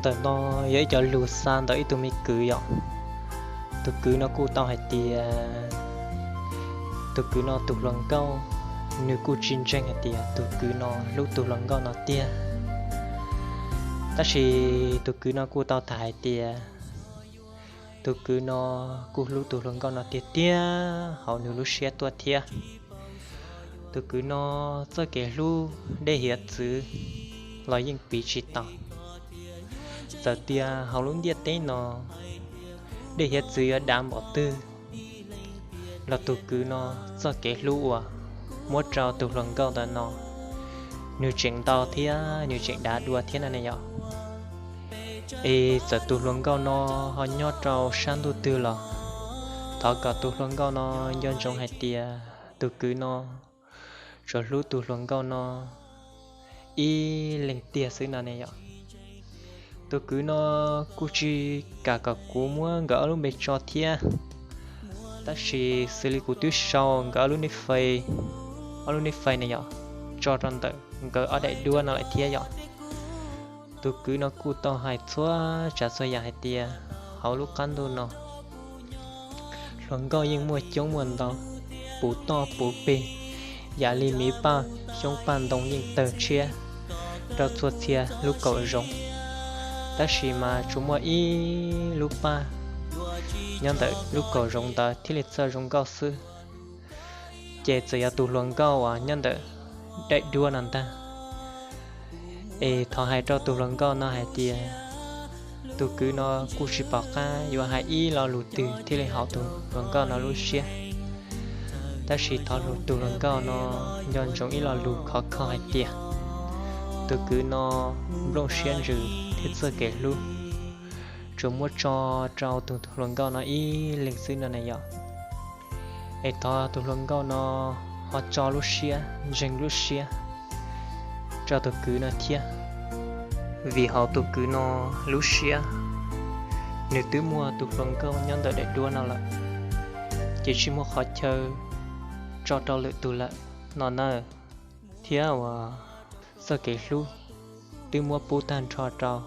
Ntawm no yog ib co lus xa ntawm ib tug me kwv yom. Tus kwv no kuj tau hais tias tus kwv no tus hluas nkauj, nws kuj tsis ntseeg hais tias tus kwv no hlub tus hluas nkauj no tiag. Tab sis tus kwv no kuj tau tham hais tias tus kwv no kuj hlub tus hluas nkauj no tiag tiag hauv nws lub siab tuaj thiab. Tus kwv no txoj kev hlub dej hiav txwv los yeej piv tsis tau. Txawm tias hauv lub ntiaj teb no dej hiav txwv yuav dav npaum twg los tus kwv no txoj kev hlub uas muab rau tus hluas nkauj ntawm no, nws tseem ntau thiab nws tseem dav dua thiab no ne yom. Es txawm tus hluas nkauj no ho nyob rau sab ntuj twg los thov kom tus hluas nkauj no nco ntsoov hais tias tus kwv no tsuas hlub tus hluas nkauj no ib leeg tiag xwb no ne yom. Tus kwv no kuj tsis kam kom kuv muab nkawd ob lub npe tso thiab, tab sis xws li kuv twb sau nkawd ob lub ne fais, ob lub ne fais ne yom, tso rau ntawm nkawd ob daim duab no lawm thiab yom. Tus kwv no kuj tau hais txhua tsav txhua yam hais tias hauv lub qab ntuj no hluas nkauj yeej muaj coob muaj ntau, puv toj puv peg, yam li miv paj xyoob paj ntoo yeej tawg tshiab rau txhua txhia lub kaum zoov. Tab sis mas tsuas muaj ib lub paj nyob ntawm lub kaum zoov ntawd thiaj li txawj zoo nkauj xwb, ces txawm yog tus hluas nkauj uas nyob ntawm daim duab no ntag. Es thov hais rau tus hluas nkauj no hais tias tus kwv no kuj tsis pom qab yuav hais ib lo lus twg thiaj li haum tus hluas nkauj no lub siab. Tab sis thov tus hluas nkauj no nco ntsoov ib lo lus khov kho hais tias tus kwv no nplooj siab ntsws thiab txoj kev hlub tsuas muab tso rau tus hluas nkauj no ib leeg xwb no ne yom. Es thov tus hluas nkauj no ho tso lub siab ntseeg lub siab rau tus kwv no thiab, vim hauv tus kwv no lub siab nws twb muaj tus hluas nkauj nyob ntawm daim duab no lawm, ces tsis muaj qhov chaw tso rau lwm tus lawm no na. Thiab uas txoj kev hlub twb muab pub tag nrho rau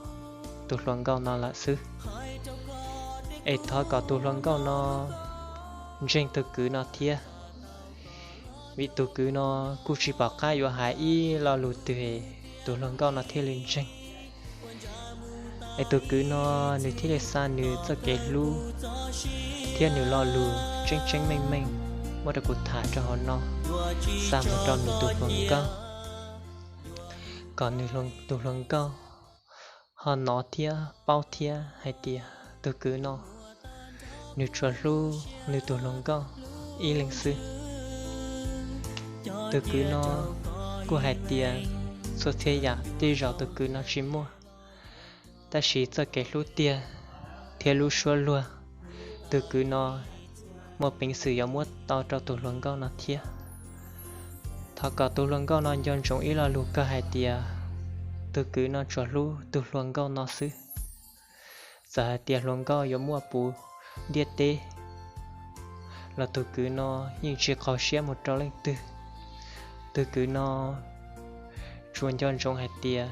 tus hluas nkauj no lawm xwb. Es thov kom tus hluas nkauj no ntseeg tus kwv no thiab, vim tus kwv no kuj tsis pom qab yuav hais ib lo lus twg tus hluas nkauj no thiaj li ntseeg. Es tus kwv no nws thiaj li xa nws txoj kev hlub thiab nws lo lus tseeb tseeb meej meej muab rau kuv tham rau hauv no xa mus rau nws tus hluas nkauj, kom nws tus hluas nkauj ho hnov thiab paub thiab hais tias tus kwv no nws tsuas hlub nws tus hluas nkauj ib leeg xwb. Tus kwv no kuj hais tias txhua txhia yam tej zaum tus kwv no tsis muaj, tab sis txoj kev hlub tiag thiab lub suab luag tus kwv no muaj peev xwm yuav muab tau rau tus hluas nkauj no thiab. Thov kom tus hluas nkauj no nco ntsoov ib lo lus kawg hais tias tus kwv no tsuas hlub tus hluas nkauj no xwb. Txawm hais tias hluas nkauj yuav muaj puv ntiaj teb los tus kwv no yeej tsis qaug siab mus rau leej twg. Tus kwv no tsuas nco ntsoov hais tias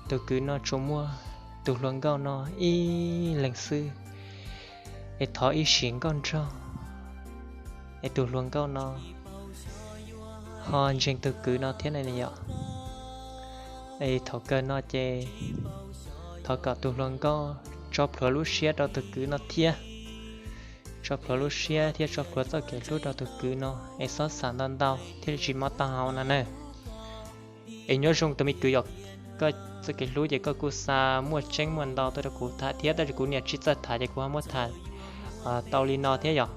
tus kwv no tsuas muaj tus hluas nkauj no ib leeg xwb, es thov ib sim nkauj nraug es tus hluas nkauj no ho ntseeg tus kwv no thiab na yom. Es thaum kawg no ces thov kom tus hluas nkauj tso plhuav lub siab rau tus kwv no thiab, tso plhuav lub siab thiab tso plhuav txoj kev hlub rau tus kwv no es xob xav ntau ntau thiaj li tsis mob taub hau no na. Es nyob zoo tus me kwv yom, koj txoj kev hlub ces koj kuj xa muaj tseeb muaj ntau tuaj rau kuv tham thiab, tab sis kuv niam tsis txawj tham ces kuv ho muab tham tau li no thiab yom.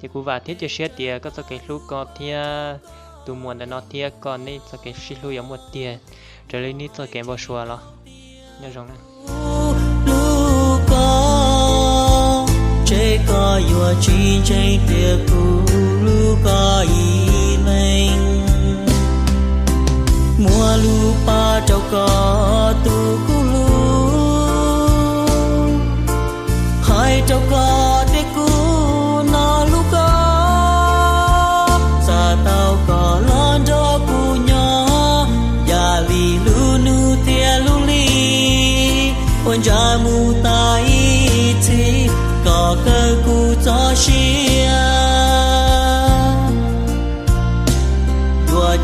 Ces kuv vam thiab cia siab tias koj txoj kev hlub koj thiab tus muam ntawm no thiab koj nej txoj kev sib hlub yuav muaj tiag raws li nej txoj kev npau suav los. Nyob zoo na. Hlub koj, ntshe koj yuav tsis ntseeg tias kuv hlub koj ib leeg. Muab lub paj rau koj tus kuv hlub, hais rau koj tias kuv no hlub koj, xav tau koj los nrog kuv nyob, yam li lub hnub thiab lub hli, ua ntsaj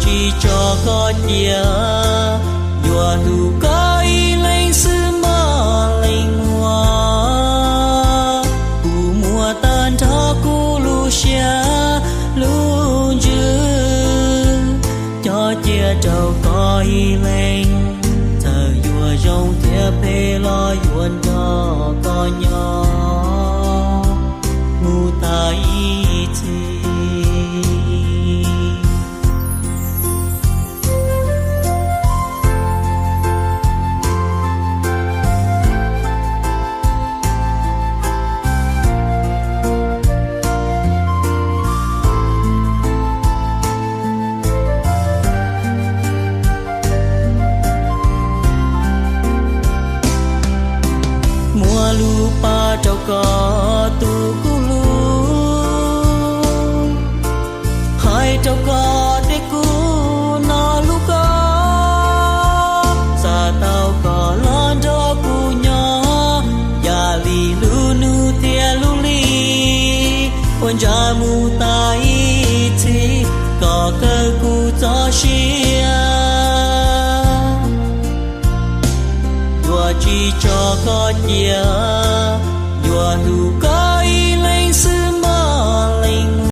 Tsis tso koj cia, yuav hlub koj ib leeg xwb mog leej muam. Kuv muaj tag nrho kuv lub siab lub ntsws, cob cia rau koj ib leeg. Txawm yuav zoo thiab phem los yuav nrog koj nyob mus tag ib txhis. Muaj lus pab rau koj tus kuv hlub, hais rau koj tias kuv hnov hlub koj, xav tau koj los nrog kuv nyob, yam li lub hnub thiab lub hli, ua ntsa mus tag ib txhis, koj kawg kuv txoj sia. Yuav tsis tso koj cia, yuav hlub koj